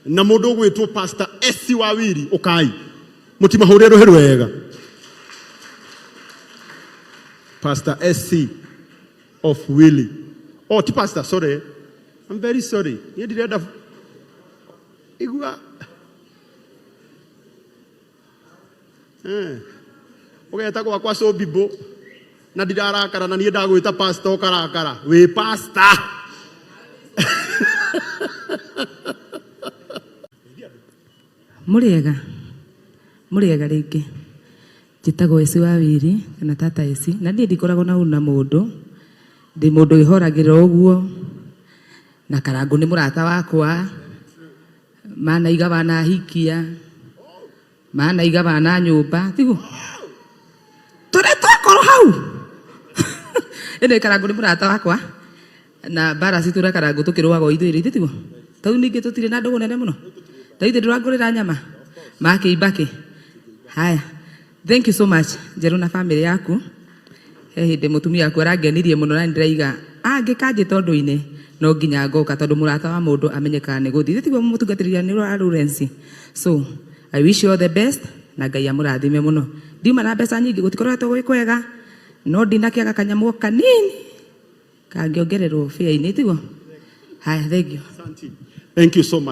Na mũndũ ũgwĩtwo Pastor Esi Wawiri, ũkai mũtimahũre rũhĩ rwega. Pastor SC of Willy. Oh, ti pastor, sorry. I'm very sorry. Niĩ ndirenda igua. Eh. Ũgeta gwakwa Sobibũ na ndirarakara na niĩ ndagwĩta pastor ũkarakara. Wĩ pastor. Mũrĩega? Mũrĩega rĩngĩ. Njĩtagwo Esi wa Wĩri kana Tata Esi, na niĩ ndikoragwo na ũru na mũndũ, ndĩ mũndũ wĩhoragĩra ũguo, na Karangũ nĩ mũrata wakwa, manaiga wanahikia, manaiga wananyũmba, tiguo? Tũrĩ twakorwo hau. Anyway, Karangũ nĩ mũrata wakwa, Na mbara citũ na Karangũ tũkĩrũaga o ithuĩ erĩ, ithe tiguo? Tau ningĩ tũtirĩ na ndũgũ nene mũno? Ta ithe ndũrangũrĩra nyama? Makĩimba kĩ? Haya. Thank you so much Njerũ na family yaku. He hĩndĩ mũtumia waku arangenirie mũno na nĩndĩraiga angĩkanjĩta ũndũ-inĩ no nginya ngoka tondũ mũrata wa mũndũ amenyekaga nĩ gũthiĩ. Ithe tiguo mũtungatĩri nĩ wa Lawrence? So I wish you all the best na Ngai amũrathime mũno. Ndiuma na mbeca nyingĩ gũtikoretwo gwĩ kwega no ndinakĩaga kanyamũ o kanini. Kangĩongererwo fare-inĩ tiguo? Haya, thank you. Thank you so much.